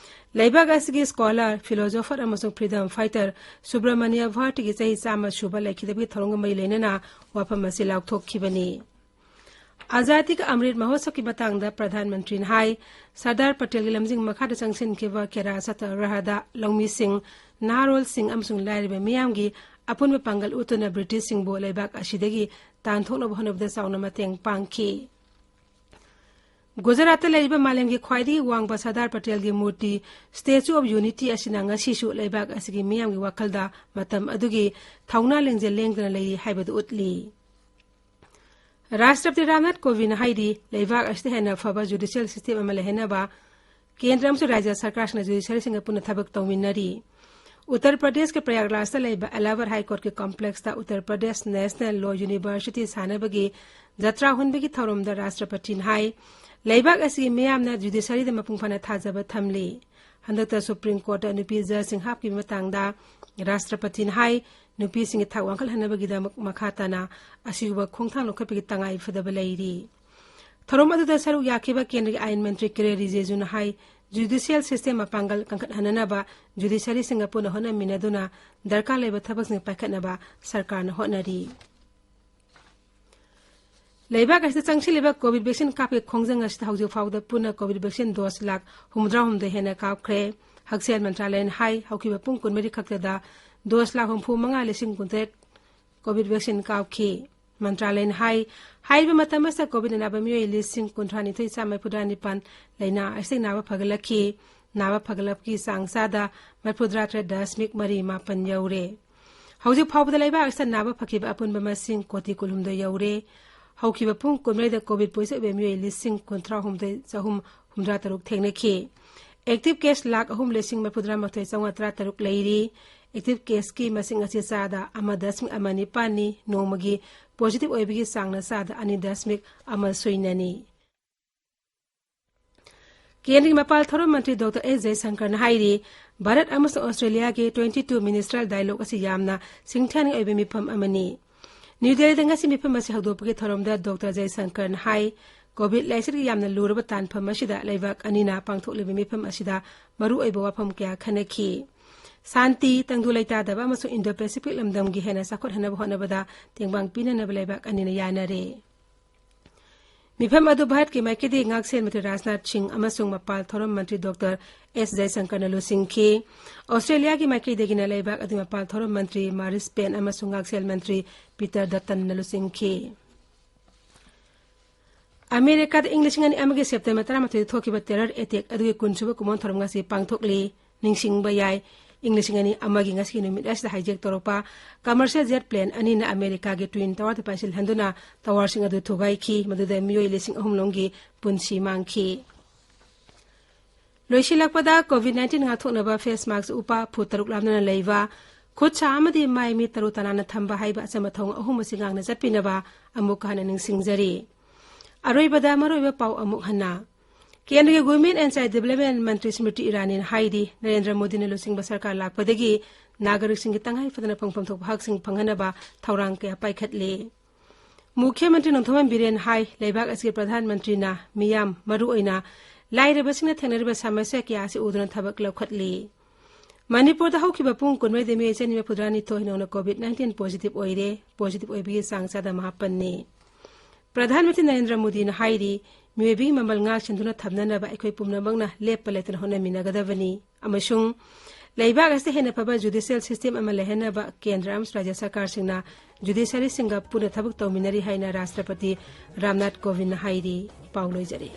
ꯂꯩꯕꯥꯛ ꯑꯁꯤꯒꯤ scholar, philosopher ꯑꯃꯁꯨꯡ freedom fighter ꯁꯨꯕ꯭ꯔꯃꯅꯤꯌ ꯚꯥꯔꯇꯤꯒꯤ ꯆꯍꯤ ꯆꯥꯝꯃ ꯁꯨꯕ ꯂꯩꯈꯤꯗꯕꯒꯤ ꯊꯧꯔꯝꯒ ꯃꯔꯤ ꯂꯩꯅꯅ ꯋꯥꯐꯝ ꯑꯁꯤ ꯂꯥꯎꯊꯣꯛꯈꯤꯕꯅꯤ꯫ ꯑꯖꯥꯗꯤ ꯀ ꯑꯃ꯭ꯔꯤꯠ ꯃꯍꯣꯠꯁꯕꯀꯤ ꯃꯇꯥꯡꯗ ꯄ꯭ꯔꯙꯥꯟ ꯃꯟꯇ꯭ꯔꯤꯅ ꯍꯥꯏ, ꯁꯔꯗꯥꯔ ꯄꯇꯦꯜꯒꯤ ꯂꯝꯖꯤꯡ ꯃꯈꯥꯗ ꯆꯪꯁꯤꯟꯈꯤꯕ ꯀꯦꯔꯥ ꯁꯇ ꯔꯍꯗ ꯂꯧꯃꯤꯁꯤꯡ, ꯅꯍꯥꯔꯣꯜꯁꯤꯡ ꯑꯃꯁꯨꯡ ꯂꯥꯏꯔꯕ ꯃꯤꯌꯥꯝꯒꯤ ꯑꯄꯨꯟꯕ ꯄꯥꯡꯒꯜ ꯎꯠꯇꯨꯅ ꯕ꯭ꯔꯤꯇꯤꯁꯁꯤꯡꯕꯨ ꯂꯩꯕꯥꯛ ꯑꯁꯤꯗꯒꯤ ꯇꯥꯟꯊꯣꯛꯅꯕ ꯍꯣꯠꯅꯕꯗ ꯆꯥꯎꯅ ꯃꯇꯦꯡ ꯄꯥꯡꯈꯤ꯫ ꯒꯨꯖꯔꯥꯠꯇ ꯂꯩꯔꯤꯕ ꯃꯥꯂꯦꯝꯒꯤ ꯈ꯭ꯋꯥꯏꯗꯒꯤ ꯋꯥꯡꯕ ꯁꯔꯗꯥꯔ ꯄꯇꯦꯜꯒꯤ ꯃꯨꯔꯇꯤ, Statue of Unity ꯑꯁꯤꯅ ꯉꯁꯤꯁꯨ ꯂꯩꯕꯥꯛ ꯑꯁꯤꯒꯤ ꯃꯤꯌꯥꯝꯒꯤ ꯋꯥꯈꯜꯗ ꯃꯇꯝ ꯑꯗꯨꯒꯤ ꯊꯧꯅꯥ ꯂꯤꯡꯖꯦꯜ ꯂꯦꯡꯗꯅ ꯂꯩꯔꯤ ꯍꯥꯏꯕꯗꯨ ꯎꯠꯂꯤ꯫ ꯔꯥꯁꯇ꯭ꯔꯄꯇꯤ ꯔꯥꯝꯅꯥꯊ ꯀꯣꯕꯤꯟꯗꯅ ꯍꯥꯏꯔꯤ, ꯂꯩꯕꯥꯛ ꯑꯁꯤꯗ ꯍꯦꯟꯅ ꯐꯕ judicial system ꯑꯃ ꯂꯩꯍꯟꯅꯕ ꯀꯦꯟꯗ꯭ꯔ ꯑꯃꯁꯨꯡ ꯔꯥꯖ꯭ꯌ ꯁꯔꯀꯥꯔꯁꯤꯡꯅ ꯖꯨꯗꯤꯁꯤꯌꯔꯤꯁꯤꯡꯒ ꯄꯨꯟꯅ ꯊꯕꯛ ꯇꯧꯃꯤꯟꯅꯔꯤ꯫ ꯎꯠꯇꯔ ꯄ꯭ꯔꯗꯦꯁꯀꯤ ꯄ꯭ꯔꯌꯥꯒꯔꯥꯖꯇ ꯂꯩꯕ ꯑꯦꯂꯥꯍꯥꯕꯥꯗ ꯍꯥꯏ ꯀꯣꯔꯠꯀꯤ ꯀꯣꯝꯄ꯭ꯂꯦꯛꯁꯇ ꯎꯠꯇꯔ ꯄ꯭ꯔꯗꯦꯁ ꯅꯦꯁꯅꯦꯜ ꯂꯣ ꯌꯨꯅꯤꯚꯔꯁꯤꯇꯤ ꯁꯥꯅꯕꯒꯤ ꯖꯇ꯭ꯔꯥ ꯍꯨꯟꯕꯒꯤ ꯊꯧꯔꯝꯗ ꯔꯥꯁꯇ꯭ꯔꯄꯇꯤꯅ ꯍꯥꯏ, ꯂꯩꯕꯥꯛ ꯑꯁꯤꯒꯤ ꯃꯤꯌꯥꯝꯅ ꯖꯨꯗꯤꯁꯤꯌꯔꯤꯗ ꯃꯄꯨꯡ ꯐꯥꯅ ꯊꯥꯖꯕ ꯊꯝꯂꯤ꯫ ꯍꯟꯗꯛꯇ ꯁꯨꯄ꯭ꯔꯤꯝ ꯀꯣꯔꯠꯇ ꯅꯨꯄꯤ ꯖꯖꯁꯤꯡ ꯍꯥꯞꯈꯤꯕ ꯃꯇꯥꯡꯗ ꯔꯥꯁꯇ꯭ꯔꯄꯇꯤꯅ ꯍꯥꯏ, ꯅꯨꯄꯤꯁꯤꯡꯒꯤ ꯊꯥꯛ ꯋꯥꯡꯈꯠꯍꯟꯅꯕꯒꯤꯗꯃꯛ ꯃꯈꯥ ꯇꯥꯅ ꯑꯁꯤꯒꯨꯝꯕ ꯈꯣꯡꯊꯥꯡ ꯂꯧꯈꯠꯄꯒꯤ ꯇꯉꯥꯏ ꯐꯗꯕ ꯂꯩꯔꯤ꯫ ꯊꯧꯔꯝ ꯑꯗꯨꯗ ꯁꯔꯨꯛ ꯌꯥꯈꯤꯕ ꯀꯦꯟꯗ꯭ꯔꯒꯤ ꯑꯥꯏꯟ ꯃꯟꯇ꯭ꯔꯤ ꯀꯤꯔꯦꯟ ꯔꯤꯖꯤꯖꯨꯅ ꯍꯥꯏ, ꯖꯨꯗꯤꯁꯤꯌꯦꯜ ꯁꯤꯁꯇꯦꯝ ꯃꯄꯥꯡꯒꯜ ꯀꯟꯈꯠꯍꯟꯅꯅꯕ ꯖꯨꯗꯤꯁꯤꯌꯔꯤꯁꯤꯡꯒ ꯄꯨꯟꯅ ꯍꯣꯠꯅꯃꯤꯟꯅꯗꯨꯅ ꯗꯔꯀꯥꯔ ꯂꯩꯕ ꯊꯕꯛꯁꯤꯡ ꯄꯥꯏꯈꯠꯅꯕ ꯁꯔꯀꯥꯔꯅ ꯍꯣꯠꯅꯔꯤ꯫ ꯂꯩꯕꯥꯛ ꯑꯁꯤꯗ ꯆꯪꯁꯤꯜꯂꯤꯕ ꯀꯣꯚꯤꯗ ꯚꯦꯛꯁꯤꯟ ꯀꯥꯞꯄꯒꯤ ꯈꯣꯡꯖꯪ ꯑꯁꯤꯗ ꯍꯧꯖꯤꯛ ꯐꯥꯎꯕꯗ ꯄꯨꯟꯅ ꯀꯣꯚꯤꯗ ꯚꯦꯛꯁꯤꯟ ꯗꯣꯁ ꯂꯥꯈ ꯍꯨꯝꯐꯨꯇꯔꯥ ꯍꯨꯝꯗꯣꯏ ꯍꯦꯟꯅ ꯀꯥꯞꯈ꯭ꯔꯦ꯫ ꯍꯛꯁꯦꯜ ꯃꯟꯇ꯭ꯔꯥꯂꯌꯅ ꯍꯥꯏ, ꯍꯧꯈꯤꯕ ꯄꯨꯡ ꯀꯨꯟꯃꯔꯤ ꯈꯛꯇꯗ ꯗꯣꯁ ꯂꯥꯈ ꯍꯨꯝꯐꯨ ꯃꯉꯥ ꯂꯤꯁꯤꯡ ꯀꯨꯟꯇꯔꯦꯠ ꯀꯣꯚꯤꯗ ꯚꯦꯛꯁꯤꯟ ꯀꯥꯞꯈꯤ꯫ ꯃꯟꯇ꯭ꯔꯥꯂꯌꯅ ꯍꯥꯏ, ꯍꯥꯏꯔꯤꯕ ꯃꯇꯝ ꯑꯁꯤꯗ ꯀꯣꯚꯤꯗ ꯅꯥꯕ ꯃꯤꯑꯣꯏ ꯂꯤꯁꯤꯡ ꯀꯨꯟꯊ꯭ꯔꯥꯅꯤꯊꯣꯏ ꯆꯥꯝꯃ ꯃꯔꯤꯐꯨꯇꯔꯥ ꯅꯤꯄꯥꯟ ꯂꯥꯏꯅꯥ ꯑꯁꯤꯗꯒꯤ ꯅꯥꯕ ꯐꯒꯠꯂꯛꯈꯤ꯫ ꯅꯥꯕ ꯐꯒꯠꯂꯛꯄꯒꯤ ꯆꯥꯡ ꯆꯥꯗ ꯃꯔꯤꯐꯨꯇꯔꯥ ꯇꯔꯦꯠ ꯗꯁꯃꯤꯛ ꯃꯔꯤ ꯃꯥꯄꯟ ꯌꯧꯔꯦ꯫ ꯍꯧꯖꯤꯛ ꯐꯥꯎꯕꯗ ꯂꯩꯕꯥꯛ ꯑꯁꯤꯗ ꯅꯥꯕ ꯐꯈꯤꯕ ꯑꯄꯨꯟꯕ ꯃꯁꯤꯡ ꯀꯣꯇꯤ ꯀꯨꯟꯍꯨꯝꯗꯣꯏ ꯌꯧꯔꯦ꯫ ꯍꯧꯈꯤꯕ ꯄꯨꯡ ꯀꯨꯟꯃꯔꯤꯗ COVID positive ꯑꯣꯏꯕ ꯃꯤꯑꯣꯏ ꯂꯤꯁꯤꯡ ꯀꯨꯟꯊ꯭ꯔꯥ ꯍꯨꯝꯗꯣꯏ ꯆꯍꯨꯝ ꯍꯨꯝꯗ꯭ꯔꯥ ꯇꯔꯨꯛ ꯊꯦꯡꯅꯈꯤ꯫ Active case ꯂꯥꯈ ꯑꯍꯨꯝ ꯂꯤꯁꯤꯡ ꯃꯔꯤꯐꯨꯇꯔꯥ ꯃꯥꯊꯣꯏ ꯆꯥꯝꯃꯉꯥ ꯇꯔꯥ ꯇꯔꯨꯛ ꯂꯩꯔꯤ꯫ Active caseꯀꯤ ꯃꯁꯤꯡ ꯑꯁꯤ ꯆꯥꯗ ꯑꯃ ꯗꯁꯃꯤꯛ ꯑꯃ ꯅꯤꯄꯥꯟꯅꯤ꯫ ꯅꯣꯡꯃꯒꯤ positive ꯑꯣꯏꯕꯒꯤ ꯆꯥꯡꯅ ꯆꯥꯗ ꯑꯅꯤ ꯗꯁꯃꯤꯛ ꯑꯃ ꯁꯨꯏꯅꯅꯤ꯫ ꯀꯦꯟꯗ꯭ꯔꯒꯤ ꯃꯄꯥꯜ ꯊꯧꯔꯝ ꯃꯟꯇ꯭ꯔꯤ ꯗꯣꯛꯇꯔ ꯑꯦꯁ ꯖꯌꯁꯪꯀꯔꯅ ꯍꯥꯏꯔꯤ, ꯚꯥꯔꯠ ꯑꯃꯁꯨꯡ ꯑꯣꯁꯇ꯭ꯔꯦꯂꯤꯌꯥꯒꯤ twenty two ministerial dialogue ꯑꯁꯤ ꯌꯥꯝꯅ ꯁꯤꯡꯊꯥꯅꯤꯡꯉꯥꯏ ꯑꯣꯏꯕ ꯃꯤꯐꯝ ꯑꯃꯅꯤ꯫ ꯅ꯭ꯌꯨ ꯗꯦꯜꯂꯤꯗ ꯉꯁꯤ ꯃꯤꯐꯝ ꯑꯁꯤ ꯍꯧꯗꯣꯛꯄꯒꯤ ꯊꯧꯔꯝꯗ ꯗꯣꯛꯇꯔ ꯖꯌꯁꯪꯀꯔꯅ ꯍꯥꯏ, COVID ꯂꯥꯏꯆꯠꯀꯤ ꯌꯥꯝꯅ ꯂꯨꯔꯕ ꯇꯥꯟꯐꯝ ꯑꯁꯤꯗ ꯂꯩꯕꯥꯛ ꯑꯅꯤꯅ ꯄꯥꯡꯊꯣꯛꯂꯤꯕ ꯃꯤꯐꯝ ꯑꯁꯤꯗ ꯃꯔꯨꯑꯣꯏꯕ ꯋꯥꯐꯝ ꯀꯌꯥ ꯈꯟꯅꯈꯤ꯫ ꯁꯥꯟꯇꯤ, ꯇꯪꯗꯨ ꯂꯩꯇꯥꯗꯕ ꯑꯃꯁꯨꯡ Indo-Pacific ꯂꯝꯗꯝꯒꯤ ꯍꯦꯟꯅ ꯆꯥꯎꯈꯠꯍꯟꯅꯕ ꯍꯣꯠꯅꯕꯗ ꯇꯦꯡꯕꯥꯡ ꯄꯤꯅꯅꯕ ꯂꯩꯕꯥꯛ ꯑꯅꯤꯅ ꯌꯥꯅꯔꯦ꯫ ꯃꯤꯐꯝ ꯑꯗꯨ ꯚꯥꯔꯠꯀꯤ ꯃꯥꯏꯀꯩꯗꯒꯤ ꯉꯥꯛꯁꯦꯜ ꯃꯟꯇ꯭ꯔꯤ ꯔꯥꯖꯅꯥꯊ ꯁꯤꯡ ꯑꯃꯁꯨꯡ ꯃꯄꯥꯜ ꯊꯧꯔꯝ ꯃꯟꯇ꯭ꯔꯤ ꯗꯣꯛꯇꯔ ꯑꯦꯁ ꯖꯌꯁꯪꯀꯔꯅ ꯂꯨꯆꯤꯡꯈꯤ꯫ ꯑꯣꯁꯇ꯭ꯔꯦꯂꯤꯌꯥꯒꯤ ꯃꯥꯏꯀꯩꯗꯒꯤꯅ ꯂꯩꯕꯥꯛ ꯑꯗꯨꯒꯤ ꯃꯄꯥꯜ ꯊꯧꯔꯝ ꯃꯟꯇ꯭ꯔꯤ ꯃꯥꯔꯤꯁ ꯄꯦꯟ ꯑꯃꯁꯨꯡ ꯉꯥꯛꯁꯦꯜ ꯃꯟꯇ꯭ꯔꯤ ꯄꯤꯇꯔ ꯗꯠꯇꯟꯅ ꯂꯨꯆꯤꯡꯈꯤ꯫ ꯑꯃꯦꯔꯤꯀꯥꯗ ꯏꯪ ꯂꯤꯁꯤꯡ ꯑꯅꯤ ꯑꯃꯒꯤ ꯁꯦꯞꯇꯦꯝꯕꯔ ꯇꯔꯥꯃꯥꯊꯣꯏꯗ ꯊꯣꯛꯈꯤꯕ terror attack ꯑꯗꯨꯒꯤ ꯀꯨꯟꯁꯨꯕ ꯀꯨꯝꯑꯣꯟ ꯊꯧꯔꯝ ꯉꯁꯤ ꯄꯥꯡꯊꯣꯛꯂꯤ꯫ ꯅꯤꯡꯁꯤꯡꯕ ꯌꯥꯏ, ꯏꯪ ꯂꯤꯁꯤꯡ ꯑꯅꯤ ꯑꯃꯒꯤ ꯉꯁꯤꯒꯤ ꯅꯨꯃꯤꯠ ꯑꯁꯤꯗ hijack ꯇꯧꯔꯛꯄ commercial jet plane ꯑꯅꯤꯅ ꯑꯃꯦꯔꯤꯀꯥꯒꯤ Twin Towerꯗ ꯄꯥꯏꯁꯤꯜꯍꯟꯗꯨꯅ towerꯁꯤꯡ ꯑꯗꯨ ꯊꯨꯒꯥꯏꯈꯤ, ꯃꯗꯨꯗ ꯃꯤꯑꯣꯏ ꯂꯤꯁꯤꯡ ꯑꯍꯨꯝ ꯂꯣꯝꯒꯤ ꯄꯨꯟꯁꯤ ꯃꯥꯡꯈꯤ꯫ ꯂꯣꯏꯁꯤꯜꯂꯛꯄꯗ COVID nineteen ꯉꯥꯛꯊꯣꯛꯅꯕ face mask ꯎꯞꯄ, ꯐꯨꯠ ꯇꯔꯨꯛ ꯂꯥꯞꯅꯅ ꯂꯩꯕ, ꯈꯨꯠ ꯁꯥ ꯑꯃꯗꯤ ꯃꯥꯏ ꯃꯤꯠ ꯇꯔꯨ ꯇꯅꯥꯟꯅ ꯊꯝꯕ ꯍꯥꯏꯕ ꯑꯆꯝꯕ ꯊꯧꯑꯣꯡ ꯑꯍꯨꯝ ꯑꯁꯤ ꯉꯥꯛꯅ ꯆꯠꯄꯤꯅꯕ ꯑꯃꯨꯛꯀ ꯍꯟꯅ ꯅꯤꯡꯁꯤꯡꯖꯔꯤ꯫ ꯑꯔꯣꯏꯕꯗ ꯃꯔꯨꯑꯣꯏꯕ ꯄꯥꯎ ꯑꯃꯨꯛ ꯍꯟꯅ꯫ ꯀꯦꯟꯗ꯭ꯔꯒꯤ Women and Child Development ꯃꯟꯇ꯭ꯔꯤ ꯁ꯭ꯃ꯭ꯔꯤꯇꯤ ꯏꯔꯥꯅꯤꯅ ꯍꯥꯏꯔꯤ, ꯅꯔꯦꯟꯗ꯭ꯔ ꯃꯣꯗꯤꯅ ꯂꯨꯆꯤꯡꯕ ꯁꯔꯀꯥꯔ ꯂꯥꯛꯄꯗꯒꯤ ꯅꯥꯒꯔꯤꯛꯁꯤꯡꯒꯤ ꯇꯉꯥꯏ ꯐꯗꯅ ꯐꯪꯐꯝ ꯊꯣꯛꯄ ꯍꯛꯁꯤꯡ ꯐꯪꯍꯟꯅꯕ ꯊꯧꯔꯥꯡ ꯀꯌꯥ ꯄꯥꯏꯈꯠꯂꯤ꯫ ꯃꯨꯈ꯭ꯌ ꯃꯟꯇ꯭ꯔꯤ ꯅꯣꯡꯊꯣꯝꯕꯝ ꯕꯤꯔꯦꯟ ꯍꯥꯏ, ꯂꯩꯕꯥꯛ ꯑꯁꯤꯒꯤ ꯄ꯭ꯔꯙꯥꯟ ꯃꯟꯇ꯭ꯔꯤꯅ ꯃꯤꯌꯥꯝ, ꯃꯔꯨꯑꯣꯏꯅ ꯂꯥꯏꯔꯕꯁꯤꯡꯅ ꯊꯦꯡꯅꯔꯤꯕ ꯁꯃꯁ꯭ꯌꯥ ꯀꯌꯥ ꯑꯁꯤ ꯎꯗꯨꯅ ꯊꯕꯛ ꯂꯧꯈꯠꯂꯤ꯫ ꯃꯅꯤꯄꯨꯔꯗ ꯍꯧꯈꯤꯕ ꯄꯨꯡ ꯀꯨꯟꯃꯔꯤꯗ ꯃꯤꯑꯣꯏ ꯆꯅꯤ ꯃꯔꯤꯐꯨꯇꯔꯥ ꯅꯤꯊꯣꯏ ꯅꯧꯅ COVID nineteen positive ꯑꯣꯏꯔꯦ꯫ Positive ꯑꯣꯏꯕꯒꯤ ꯆꯥꯡ ꯆꯥꯗ ꯃꯥꯄꯟꯅꯤ꯫ ꯄ꯭ꯔꯙꯥꯟ ꯃꯟꯇ꯭ꯔꯤ ꯅꯔꯦꯟꯗ꯭ꯔ ꯃꯣꯗꯤꯅ ꯍꯥꯏꯔꯤ, ꯃꯤꯑꯣꯏꯕꯒꯤ ꯃꯃꯜ ꯉꯥꯛ ꯁꯦꯟꯗꯨꯅ ꯊꯝꯅꯅꯕ ꯑꯩꯈꯣꯏ ꯄꯨꯝꯅꯃꯛꯅ ꯂꯦꯞꯄ ꯂꯩꯇꯅ ꯍꯣꯠꯅꯃꯤꯟꯅꯒꯗꯕꯅꯤ ꯑꯃꯁꯨꯡ ꯂꯩꯕꯥꯛ ꯑꯁꯤꯗ ꯍꯦꯟꯅ ꯐꯕ judicial system ꯑꯃ ꯂꯩꯍꯟꯅꯕ ꯀꯦꯟꯗ꯭ꯔ ꯑꯃꯁꯨꯡ ꯔꯥꯖ꯭ꯌ ꯁꯔꯀꯥꯔꯁꯤꯡꯅ judiciaryꯁꯤꯡꯒ ꯄꯨꯟꯅ ꯊꯕꯛ ꯇꯧꯃꯤꯟꯅꯔꯤ ꯍꯥꯏꯅ ꯔꯥꯁꯇ꯭ꯔꯄꯇꯤ ꯔꯥꯝꯅꯥꯊ ꯀꯣꯕꯤꯟꯗꯅ ꯍꯥꯏꯔꯤ꯫ ꯄꯥꯎ ꯂꯣꯏꯖꯔꯦ꯫